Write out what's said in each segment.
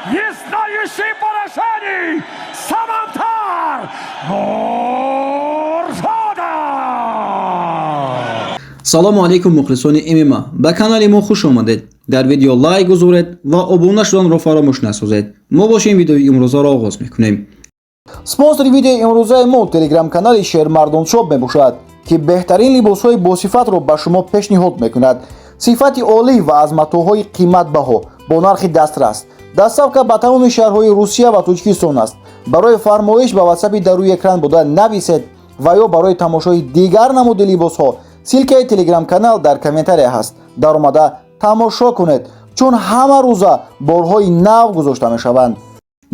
Не знающий поражений, Самандар Муродов! Салому алейкум, мухлисони ММА, ба канали мо хуш омадед. Дар видео лайк гузоред ва обуна шуданро фаромӯш насозед. Мо бошем, видеои имрӯзаро оғоз мекунем. Спонсори видеои имрӯзаи мо телеграм-канали Шермардон Шоп мебошад, ки беҳтарин либосҳои босифатро ба шумо пешниҳод мекунад. Сифати олӣ ва аз матоъҳои қиматбаҳо бо нархи дастрас. Доставка ба тамоми шаҳрҳои Русия ва Тоҷикистон аст. Барои фармоиш ба ватсапи дар рӯи экран буда нависед ва ё барои тамошои дигар намуди либосҳо ссылкаи телеграм-канал дар комментария ҳаст. Даромада тамошо кунед, чун ҳама рӯза борҳои нав гузошта мешаванд.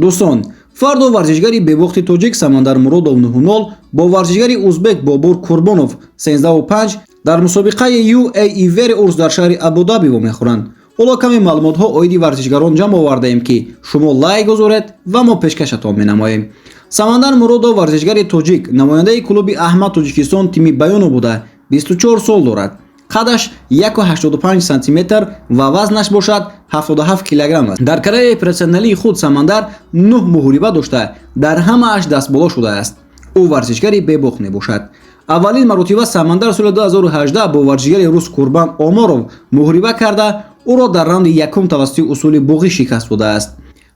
Дӯстон, фардо варзишгари бебохти тоҷик Самандар Муродов 9-0 бо варзишгари узбек Бобур Курбонов 13-5 дар мусобиқаи UAE Warriors дар шаҳри Абудаби вомехӯранд. Ҳоло каме маълумотҳо оиди варзишгарон ҷамъ овардаем, ки шумо лайк гузоред ва мо пешкашатон менамоем. Самандар Муродов, варзишгари тоҷик, намояндаи клуби Аҳмад Тоҷикистон, тими Баёнов буда, 24 сол дорад. Қадаш 1,85 сантиметр ва вазнаш бошад 77 килограмм аст. Дар карьераи профессионалии худ Самандар 9 муҳориба дошта, дар ҳамааш дастболо шудааст. Ӯ варзишгари бебохт мебошад. Аввалин маротиба Самандар соли 2018 бо варзишгари рус Курбан Оморов муҳориба карда, ӯро дар раунди якум тавассути усули буғӣ шикаст додааст.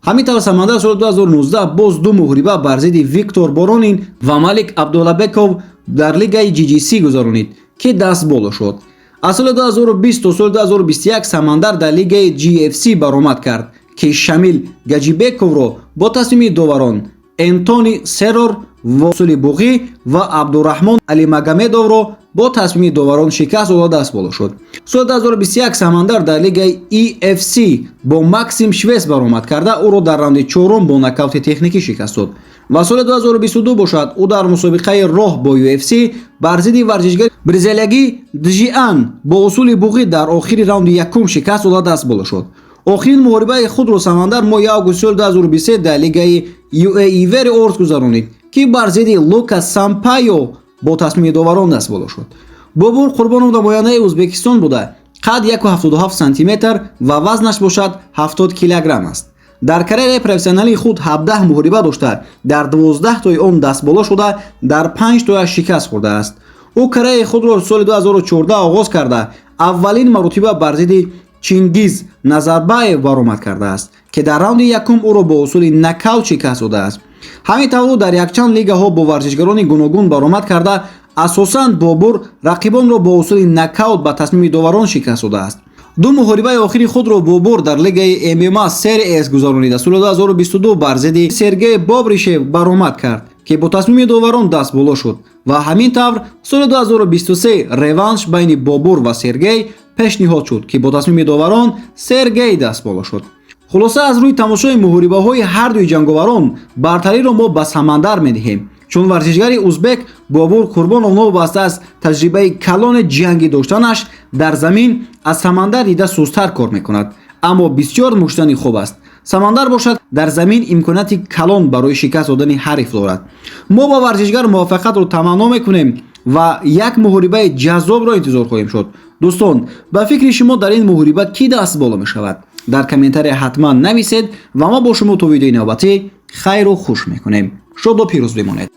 Ҳамин тавр, Самандар соли 2019 боз ду муҳориба бар зидди Виктор Боронин ва Малик Абдуллабеков дар лигаи GGC гузаронид, ки дастболо шуд. Аз соли 2020 то соли 2021 Самандар дар лигаи GFC баромад кард, ки Шамил Гаҷибековро бо тасмими доварон, Энтони Серор бо усули буғӣ ва Абдураҳмон Алимагомедовро бо тасмими доварон шикаст дода, даст боло шуд. Соли 2021 Самандар дар лигаи EFC бо Максим Швес баромад карда, ӯро дар раунди чорум бо нокаути техникӣ шикаст дод. Ва соли 2022 бошад, ӯ дар мусобиқаи роҳ бо UFC бар зидди варзишгари бразилиягӣ Джиан бо усули буғӣ дар охири раунди якум шикаст дода, даст боло шуд. Охирин муҳорибаи худро Самандар моҳи август соли 2023 дар лигаи UAE Warriors гузаронид, ки бар зидди Лукас Сампайо бо тасмими доварон даст боло шуд. Бобур Қурбонов намояндаи Ӯзбекистон буда, қад 1,77 сантиметр ва вазнаш бошад 70 килограмм аст. Дар карьераи профессионалии худ 17 муҳориба дошта, дар 12 тои он дастболо шуда, дар 5 тояш шикаст хӯрдааст. Ӯ карьераи худро соли 2014 оғоз карда, аввалин маротиба бар зидди Чингиз Назарбаев баромад кардааст, ки дар раунди якум ӯро бо усули нокаут шикаст додааст. Ҳамин тавр, ӯ дар якчанд лигаҳо бо варзишгарони гуногун баромад карда, асосан Бобур рақибонро бо усули нокаут ба тасмими доварон шикаст додааст. Ду муҳорибаи охири худро Бобур дар лигаи ММА Series гузаронида, соли 2022 бар зидди Сергей Бобришев баромад кард, ки бо тасмими доварон даст боло шуд. Ва ҳамин тавр, соли 2023 реванш байни Бобур ва Сергей пешниҳод шуд, ки бо тасмими доварон Сергей даст боло шуд. Хулоса, аз рӯи тамошои муҳорибаҳои ҳардуи ҷанговарон бартариро мо ба Самандар медиҳем, чун варзишгари узбек Бобур Қурбонов новобаста аз таҷрибаи калони ҷангӣ доштанаш, дар замин аз Самандар дида сусттар кор мекунад, аммо бисёр муштзани хуб аст. Самандар бошад, дар замин имконияти калон барои шикаст додани ҳариф дорад. Мо ба варзишгар муваффақиятро таманно мекунем ва як муҳорибаи ҷаззобро интизор хоҳем шуд. Дӯстон, ба фикри шумо, дар ин муҳориба кӣ даст боло мешавад? Дар комментария ҳатман нависед ва мо бо шумо то видеои навбатӣ хайру хуш мекунем. Шоду пирӯз бимонед.